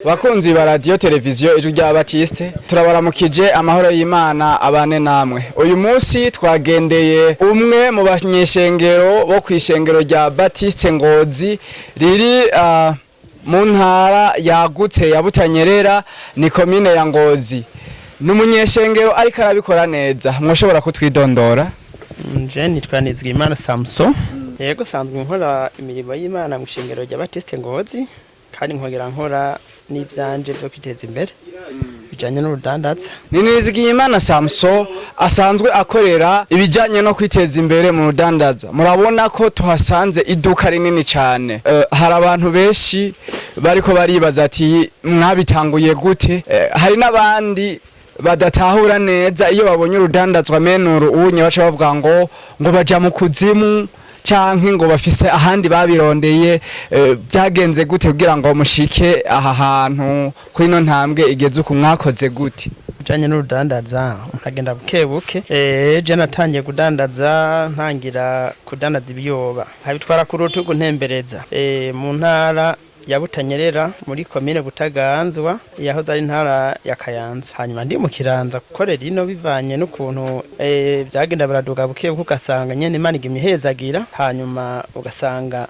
Bakunzi ba radiyo televiziyo Ijwi rya Batiste, turabaramukije, amahoro y'Imana abane namwe. Uyu munsi twagendeye umwe mu banyeshengero bo kw'ishengero rya Batiste Ngozi riri mu ntara yagutse ya Butanyerera, ni komine ya Ngozi. Ni umunyeshengero ariko arabikora neza. Mwoshobora kutwidondora? Je nitwa Nizigimana Samson. Yego, sanzwe nkora imirimo y'Imana mu ishengero rya Batiste Ngozi, kandi nkongera nkora n'ivyanje byo kwiteza imbere bijanye n'urudandaza. Ni Nizigiyimana Samson, asanzwe akorera ibijyanye no kwiteza imbere mu rudandaza. Murabona ko tuhasanze iduka rinini cyane. Hari abantu benshi bariko baribaza ati: "Mwabitanguye gute?" Hari n'abandi badatahura neza iyo babonye urudandazwa menuru unye, baca bavuga ngo baja mu kuzimu canke ngo bafise ahandi babirondeye. Byagenze gute kugira ngo mushike aha hantu kuri ino ntambwe igeze uku? Mwakoze gute? Bijanye n'urudandaza, nkagenda buke buke. Je natangiye kudandaza, ntangira kudandaza ibiyoba, nkabitwara ku rutugu ntembereza mu ntara ya Butanyerera, muri komine Butaganzwa, yahoze ari intara ya Kayanza. Hanyuma ndi mu Kiranza gukorera ino, bivanye n'ukuntu byagenda biraduga buke buke, ugasanga nyene Imana igimye ihezagira. Hanyuma ugasanga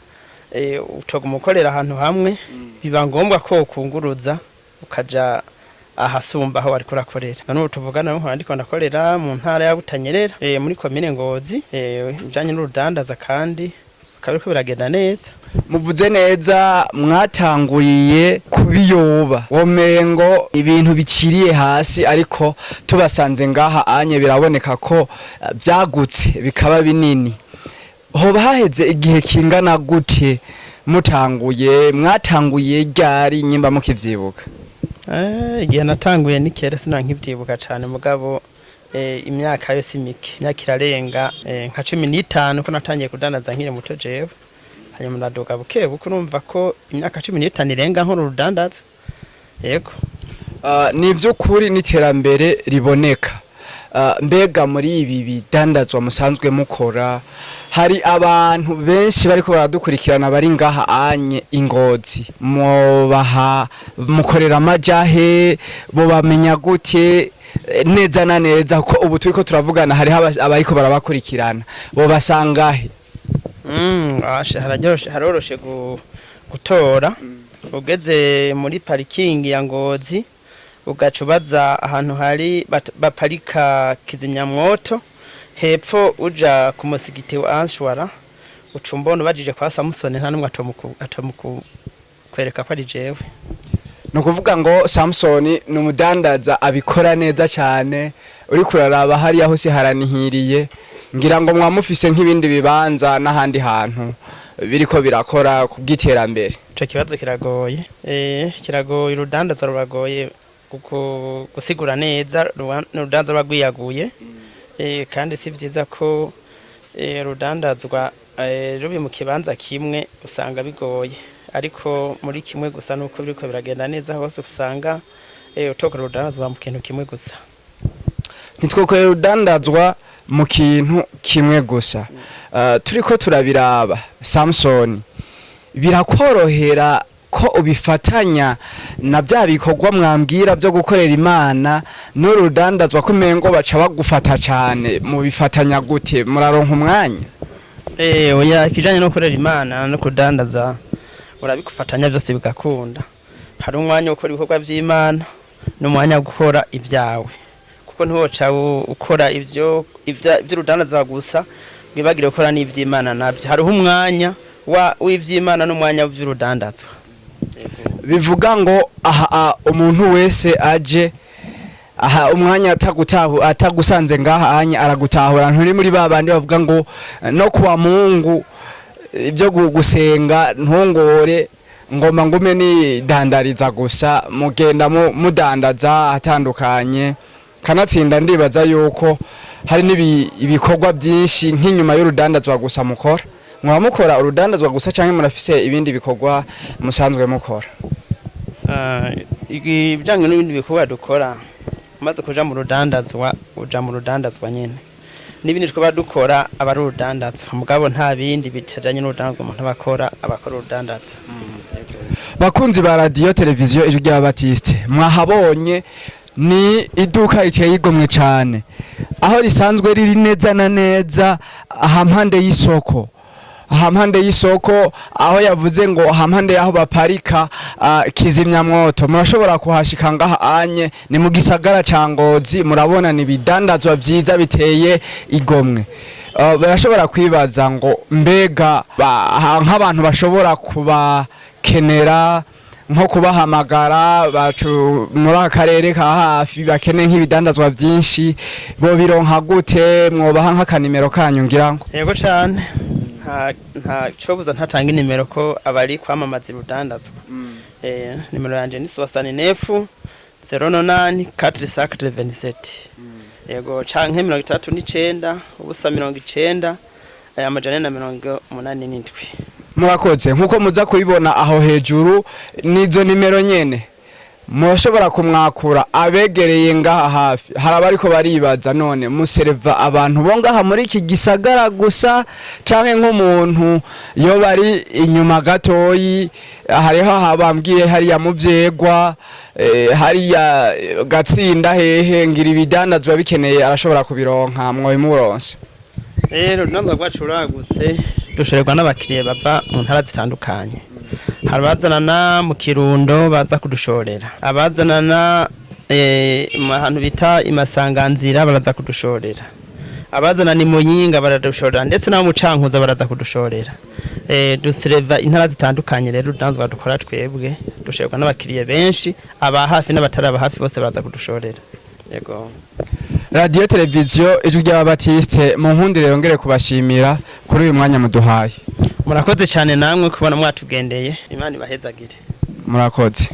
utoguma ukorera ahantu hamwe, biba ngombwa ko ukunguruza ukaja ahasumba aho wariko urakorera. None ubu tuvugana nkora ndiko ndakorera mu ntara ya Butanyerera, muri komine Ngozi, bijanye n'urudandaza, kandi bikaba biriko biragenda neza. Muvuze neza, mwatanguriye kubiyoba, womengo ibintu biciriye hasi, ariko tubasanze ngaha anye biraboneka ko byagutse bikaba binini. Hoba haheze igihe kingana gute mutanguye? Mwatanguye ryari nyimba mukivyibuka? Igihe natanguye ni kera, sinankivyibuka cane, mugabo imyaka yo si mike, imyaka irarenga nka 15, ko natangiye kudandaza nkiri muto jewe. Hanyuma ndaduga buke buke, urumva ko imyaka 15 irenga nkora urudandaza, yego. Ni ivy'ukuri n'iterambere riboneka. Mbega muri ibi bidandazwa musanzwe mukora, hari abantu benshi bariko baradukurikirana bari ngaha anye Ingozi, mubaha mukorera amajahe, bo bamenya gute neza na neza, ko ubu turiko turavugana hariho abariko barabakurikirana, bo basangahe? Asha, hararyoroshe, haroroshe gutora. Ugeze muri parikingi ya Ngozi, ugaca ubaza ahantu hari baparika kizimyamwoto, hepfo uja ku musigiti wa Anshwara, uca umbona ubajije kwa Samusoni, nta n'umwe atomuku kwereka ko ari jewe. Ni ukuvuga ngo Samsoni ni umudandaza abikora neza cyane. Uri kuraraba hariya hose haranihiriye, ngira ngo mwamufise nk'ibindi bibanza n'ahandi hantu biriko birakora kubw'iterambere. Ico kibazo kiragoye, kiragoye. Urudandaza ruragoye gusigura neza, urudandaza ruba rwiyaguye, kandi si vyiza ko rudandazwa rubi mu kibanza kimwe, usanga bigoye. Ariko muri kimwe gusa nuko biriko biragenda neza hose, usanga utokora urudandazwa mu kintu kimwe gusa. Ntitwokorera urudandazwa mu kintu kimwe gusa. Turiko turabiraba, Samsoni, birakworohera ko ubifatanya na bya bikorwa mwambwira byo gukorera Imana n'urudandazwa, ko umengo baca bagufata cyane? Mubifatanya gute? Muraronka umwanya? Oya, ikijanye no gukorera Imana no kudandaza urabigufatanya byose bigakunda. Hari umwanya wo gukora ibikorwa vy'Imana n'umwanya wo gukora ibyawe, kuko ntiwoca ukora ivyo ivy'urudandazwa gusa, wibagire gukora n'ivy'Imana navyo. Hariho umwanya w'ivy'Imana n'umwanya w'ivy'urudandazwa. Bivuga ngo aha umuntu wese aje aha umwanya atagutahu atagusanze ngaha anya aragutahura. Nturi muri ba bandi bavuga ngo no kuwa Mungu ibyo gusenga ntungore, ngoma ngume nidandariza gusa. Mugenda mudandaza ahatandukanye, kanatsinda ndibaza yuko hari n'ibikorwa byinshi nk'inyuma y'urudandazwa gusa mukora. Mwaba mukora urudandazwa gusa canke murafise ibindi bikorwa musanzwe mukora? Ibijanye n'ibindi bikorwa dukora, umaze kuja mu rudandazwa uja mu rudandazwa nyene, n'ibindi twaba dukora aba ari urudandazwa, mugabo nta bindi bitajanye n'urudandazwa umuntu aba akora, aba akora urudandazwa. Bakunzi ba radiyo televiziyo Ijwi ry'Ababatiste, mwahabonye ni iduka riteye igomwe cyane, aho risanzwe riri neza na neza aha mpande y'isoko, aha mpande y'isoko aho yavuze ngo aha mpande y'aho baparika kizimyamwoto. Murashobora kuhashika ngaha anye, ni mu gisagara ca Ngozi. Murabona ni ibidandazwa vyiza biteye igomwe. Barashobora kwibaza ngo mbega nk'abantu bashobora kubakenera, nko kubahamagara bacu muri aka karere ka hafi, bakeneye nk'ibidandazwa byinshi, bo bironka gute? Mwobaha nk'akanimero kanyu ngira ngo? Yego cane, nta cobuza ntatanga inimero ko abari kwamamaza urudandazwa. Nimero yanje ni 69 09 427. Yego, canke 69 0 90 487. Murakoze. Nk'uko muza kubibona aho hejuru n'izo nimero nyene murashobora kumwakura abegereye ngaha hafi. Hari abariko baribaza: none musereva abantu bo ngaha muri iki gisagara gusa, canke nk'umuntu yo bari inyuma gatoyi? Hariho habambwiye hariya mu Vyegwa, hariya Gatsinda, hehe, ngira ibidandazwa bikeneye arashobora kubironka, mwobimuronse? Rero urudandazwa rwacu ruragutse, dushorerwa n'abakiriya bava mu ntara zitandukanye. Hari abazanana mu Kirundo baza kudushorera, abazanana mu hantu bita Imasanganzira baraza kudushorera, abazanana i Muyinga baradushorera, ndetse n'abo mu Cankuzo baraza kudushorera. Dusereva intara zitandukanye. Rero urudandazwa dukora twebwe dushorerwa n'abakiriya benshi, aba hafi n'abatari aba hafi bose baraza kudushorera. Yego. Radiyo televiziyo Ijwi ry'Ababatiste, mu nkundire yongere kubashimira kuri uyu mwanya muduhaye. Murakoze cyane namwe kubona mwatugendeye. Imana ibahezagire. Murakoze.